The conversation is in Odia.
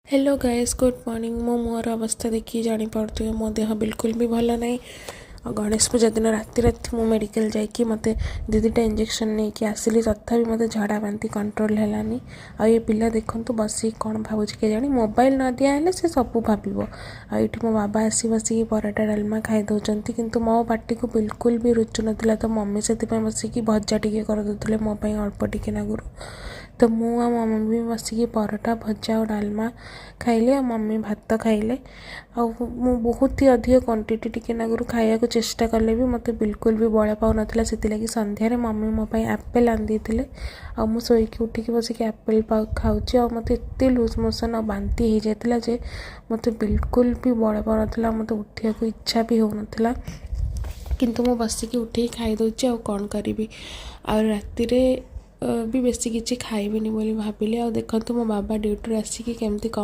Hello guys, good morning. ମୋ ମୁହଁର ଅବସ୍ଥା ଦେଖିକି ଜାଣିପାରୁଥିବେ, ମୋ ଦେହ ବିଲକୁଲ ବି ଭଲ ନାହିଁ। ଆଉ ଗଣେଶ ପୂଜା ଦିନ ରାତି ରାତି ମୁଁ ମେଡ଼ିକାଲ ଯାଇକି ମୋତେ ଦୁଇଟା ଇଞ୍ଜେକ୍ସନ୍ ନେଇକି ଆସିଲି। ତଥାପି ମୋତେ ଝାଡ଼ା ବାନ୍ତି କଣ୍ଟ୍ରୋଲ୍ ହେଲାନି। ଆଉ ଏ ପିଲା ଦେଖନ୍ତୁ, ବସିକି କ'ଣ ଭାବୁଛି କେଜାଣି। ମୋବାଇଲ ନ ଦିଆହେଲେ ସେ ସବୁ ଭାବିବ। ଆଉ ଏଇଠି ମୋ ବାବା ଆସି ବସିକି ପରଟା ଡାଲମା ଖାଇ ଦେଉଛନ୍ତି, କିନ୍ତୁ ମୋ ପାଟିକୁ ବିଲକୁଲ ବି ରୁଚୁନଥିଲା। ତ ମମି ସେଥିପାଇଁ ବସିକି ଭଜା ଟିକେ କରିଦେଉଥିଲେ ମୋ ପାଇଁ ଅଳ୍ପ ଟିକେ ନାଗୁରୁ। ତ ମୁଁ ଆଉ ମୋ ମମି ବି ବସିକି ପରଟା, ଭଜା ଆଉ ଡାଲମା ଖାଇଲେ ଆଉ ମମି ଭାତ ଖାଇଲେ। ଆଉ ମୁଁ ବହୁତ ହି ଅଧିକ କ୍ୱାଣ୍ଟିଟି ଟିକେ ନାଗୁରୁ ଖାଇବାକୁ ଚେଷ୍ଟା କଲେ ବି ମୋତେ ବିଲକୁଲ ବି ବଳ ପାଉନଥିଲା। ସେଥିଲାଗି ସନ୍ଧ୍ୟାରେ ମମି ମୋ ପାଇଁ ଆପେଲ୍ ଆଣିଦେଇଥିଲେ ଆଉ ମୁଁ ଶୋଇକି ଉଠିକି ବସିକି ଆପେଲ୍ ଖାଉଛି। ଆଉ ମୋତେ ଏତେ ଲୁଜ୍ ମୋସନ୍ ଆଉ ବାନ୍ତି ହେଇଯାଇଥିଲା ଯେ ମୋତେ ବିଲକୁଲ ବି ବଳ ପାଉନଥିଲା, ମୋତେ ଉଠିବାକୁ ଇଚ୍ଛା ବି ହେଉନଥିଲା। କିନ୍ତୁ ମୁଁ ବସିକି ଉଠିକି ଖାଇଦେଉଛି, ଆଉ କ'ଣ କରିବି? ଆଉ ରାତିରେ ବି ବେଶୀ କିଛି ଖାଇବିନି ବୋଲି ଭାବିଲି। ଆଉ ଦେଖନ୍ତୁ, ମୋ ବାବା ଡ୍ୟୁଟିରୁ ଆସିକି କେମିତି କମ୍